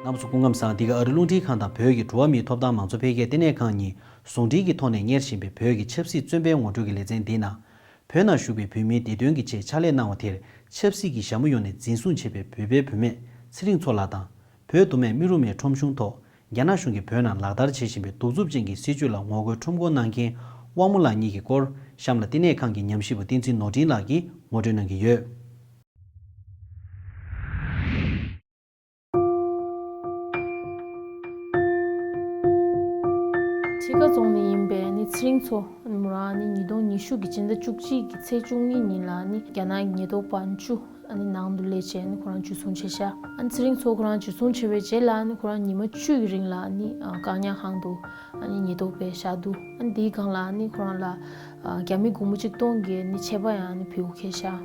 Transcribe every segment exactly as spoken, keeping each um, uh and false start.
རྣམ་པ་ཚོ་སྐུ་ཁམས་བཟང་། འདི་ག་ཨ་རི་རླུང་འཕྲིན་ཁང་དང་བོད་ཀྱི་འགྲོ་བ་མིའི་ཐོབ་ཐང་མང་གཙོ་འཕེལ་རྒྱས་ལྟེ་གནས་ཁང་གཉིས་ཟུང་འབྲེལ་གྱི་ཐོག་ནས་གཉེར་བཞིན་པའི་བོད་ཀྱི་ཆབ་སྲིད་བཙོན་པའི་ངོ་སྤྲོད་ཀྱི་ལེ་ཚན་འདིའི་ནང་། བོད་ནང་བཞུགས་པའི་བོད་མིའི་བདེ་དོན་གྱི་ཆེད་ཕྱག་ལས་གནང་བ་དེར་ཆབ་སྲིད་ཀྱི་ཞྭ་མོ་གཡོགས་ནས་འཛིན་བཟུང་བྱས་པའི་བོད་པའི་བུད་མེད་ཚེ་རིང་མཚོ་ལགས་དང་། བོད་མདོ་སྨད་རྨེ་རུ་མའི་ཁྲོམ་གཞུང་ཐོག་རྒྱ་ནག་གཞུང་གིས་བོད་ནང་ལག་བསྟར་བྱེད་བཞིན་པའི་གདུག་རྩུབ་ཅན་གྱི་སྲིད་བྱུས་ལ་ངོ་རྒོལ་ཁྲོམ་སྐོར་གནང་མཁན་དབང་མོ་ལགས་གཉིས་ཀྱི་སྐོར་གཤམ་ལ་ལྟེ་གནས་ཁང་གི་ཉམས་ཞིབ་པ་བསྟན་འཛིན་ནོར་འཕྲིན་ལགས་ཀྱིས་ངོ་སྤྲོད་གནང་གི་ཡོད། ཁྲི་ཀ་རྫོང་ནས་ཡིན་པའི་ནི་ཚེ་རིང་མཚོ་མོ་རང་ནི་ཉིས་སྟོང་ཉི་ཤུ་གི་སྤྱི་ཟླ་བཅུ་གཅིག་གི་ཚེས་བཅུ་གཉིས་ཉིན་ལ་ནི་རྒྱ་ནག་གི་ཉེན་རྟོག་པ་བཅུ་ནི་ནང་དུ་སླེབས་བྱས་ནི་ཁོ་རང་འཇུ་བཟུང་བྱས་ཤག་ཨ་ནི་ཚེ་རིང་མཚོ་ཁོ་རང་འཇུ་བཟུང་བྱས་པའི་རྗེས་ལ་ནི་ཁོ་རང་ཉི་མ་བཅུ་ཡི་རིང་ལ་ནི་བཀག་ཉར་ཁང་དུ་ཨ་ནི་ཉེན་རྟོག་པས་བཞག་འདུག་ཨ་ནི་དེའི་སྒང་ལ་ནི་ཁོ་རང་ལ་རྒྱ་མི་སྒོར་མོ་གཅིག་སྟོང་གི་ནི་ཆད་པ་ཡང་ནི་ཕུལ་དགོས་ཁེལ་ཤག་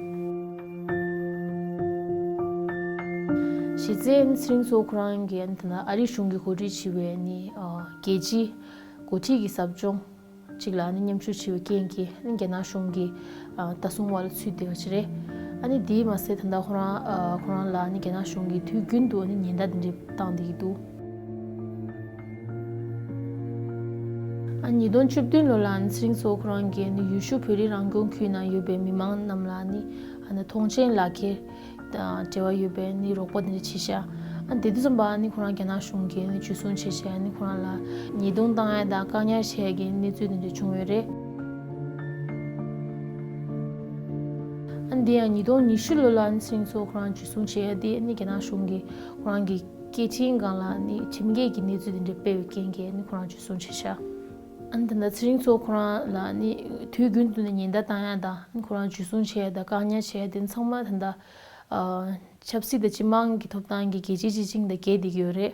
གཞི་རྩའི་ནི་ཚེ་རིང་མཚོ་ཁོ་རང་གིས་ནི་ད་ལྟ་ཨ་རི་གཞུང་གིས་གོ་སྒྲིག་བྱས་པའི་ནི་རྒྱལ་སྤྱིའི་འགོ་ཁྲིད་ཀྱི་ཟབ་སྦྱོང་གཅིག་ལ་ནི་མཉམ་ཞུགས་བྱས་པའི་རྐྱེན་གྱིས་ནི་རྒྱ་ནག་གཞུང་གི་ལྟ་སྲུང་བ་ལ་ཚུད་བསྡད་པ་ཅིག་རེད། ཨ་ནི་དེས་མ་ཟད་ད་ལྟ་ཁོ་རང་ཁོ་རང་ལ་ནི་རྒྱ་ནག་གཞུང་གིས་དུས་རྒྱུན་དུ་ནི་ཉེན་བརྡ་འདི་འདྲ་བཏང་བསྡད་ཀྱི་འདུག་ཨ་ཉིས་སྟོང་བཅུ་བདུན་ལོ་ལ་ནི་ཚེ་རིང་མཚོ་ཁོ་རང་གིས་ནི་ཡུལ་ཤུལ་བོད་རིགས་རང་སྐྱོང་ཁུལ་ནང་ཡོད་པའི་མི་མང་རྣམས་ལ་ནི་ཨ་ནི་ཐོངས་མཆན་ལག་ཁྱེར་དང་འབྲེལ་བ་ཡོད་པའི་ནི་རོགས་པ་འདི་འདྲ་བྱས་ཤག་ཨ་དེ་དུས་ཙམ་པ་ནི་ཁོ་རང་རྒྱ་ནག་གཞུང་གིས་ནི་འཇུ་བཟུང་བྱས་བྱས་ནི་ཁོ་རང་ལ་ཉེས་རྡུང་བཏང་ཡ་དང་བཀག་ཉར་བྱས་ཡ་གི་གནས་ཚུལ་འདི་འདྲ་བྱུང་ཡོད་རེད། ཨ་འདི་ཡང་ཉིས་སྟོང་ཉི་ཤུ་ལོ་ལ་ནི་ཚེ་རིང་མཚོ་ཁོ་རང་འཇུ་བཟུང་བྱས་ཡ་དེ་ནི་རྒྱ་ནག་གཞུང་གིས་ཁོ་རང་གི་སྐད་འཕྲིན་སྒང་ལ་ནི་ཁྲིམས་འགལ་གྱི་གནས་ཚུལ་དེ་འདྲ་སྤེལ་བའི་རྐྱེན་གྱིས་ནི་ཁོ་རང་འཇུ་བཟུང་བྱས་ཤག་ཨ་ནི་ད་ལྟ་ཚེ་རིང་མཚོ་ཁོ་རང་ལ་ནི་དུས་རྒྱུན་དུ་ནི་ཉེན་བརྡ་བཏང་ཡ་དང་ནི་ཁོ་རང་འཇུ་བཟུང་བྱས་ཡ་དང་བཀག་ཉར་བྱས་ཡ་དེ་ཚང་མ་ད་ལྟ་ཨ་ཆབ་སྲིད་དང་སྤྱི་དམངས་ཀྱི་ཐོབ་ཐང་གི་རྒྱལ་སྤྱིའི་སྤྱི་ཆིངས་དང་འགལ་བསྡད་ཀྱི་ཡོད་རེད།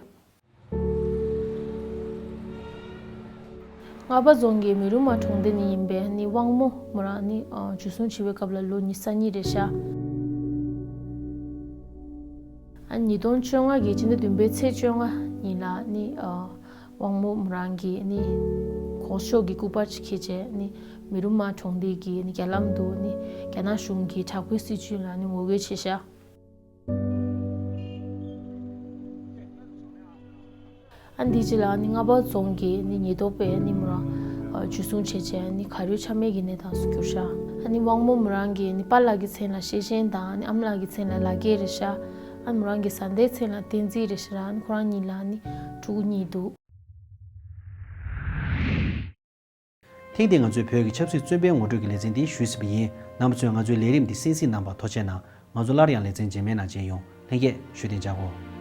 རྔ་པ་རྫོང་གི་མེ་རུ་མ་གྲོང་སྡེ་ནས་ཡིན་པའི་ནི་དབང་མོ་མོ་རང་ནི་ཨ་འཇུ་བཟུང་བྱས་པའི་སྐབས་ལ་ལོ་ཉི་ཤུ་རྩ་གཉིས་རེད་ཤག་ཨ་ཉིས་སྟོང་བཅོ་ལྔ་གི་ཕྱི་ཟླ་བདུན་པའི་ཚེས་བཅོ་ལྔ་ཉིན་ལ་ནི་ཨ་དབང་མོ་མོ་རང་གིས་ནི་གོང་ཞོགས་ཀྱི་སྐུ་པར་ཅིག་འཁྱེར་བྱས་ནི་མེ་རུ་མ་གྲོང་སྡེ་གི་ནི་རྒྱ་ལམ་དུ་ནི་རྒྱ་ནག་གཞུང་གི་དྲག་པོའི་སྲིད་བྱུས་ལ་ནི་ངོ་རྒོལ་བྱས་ཤག་ཨ་འདི་རྗེས་ལ་ནི་རྔ་པ་རྫོང་གི་ནི་ཉེན་རྟོག་པས་ནི་མོ་རང་འཇུ་བཟུང་བྱས་རྗེས་ནི་གར་ཡོད་ཆ་མེད་ཀྱི་གནས་སྟངས་སུ་གྱུར་ཤག་ཨ་ནི་དབང་མོ་མོ་རང་གིས་ནི་པཱ་ལགས་ཀྱི་མཚན་ལ་ཤེས་ཆེན་དང་ནི་ཨ་མ་ལགས་ཀྱི་མཚན་ལ་ལག་སྐྱེས་རེད་ཤག་ཨ་ནི་མོ་རང་གི་བཟའ་ཟླའི་མཚན་ལ་བསྟན་འཛིན་རེད་ཤག་ཨ་ནི་ཁོ་རང་གཉིས་ལ་ནི་ཕྲུ་གུ་གཉིས་འདུག་ཐེངས་འདིའི་ང་ཚོའི་བོད་ཀྱི་ཆབ་སྲིད་བཙོན་པའི་ངོ་སྤྲོད་ཀྱི་ལེ་ཚན་འདི་ཞུས་ཟིན་པ་ཡིན། རྣམ་པ་ཚོས་ང་ཚོའི་ལས་རིམ་འདི་གསན་གཟིགས་གནང་བར་ཐུགས་རྗེ་གནང་། ང་ཚོ་སླར་ཡང་ལེ་ཚན་རྗེས་མའི་ནང་མཇལ་ཡོང་། ལྷན་རྒྱས་བཞུགས་གདན་འཇགས་སྒོ།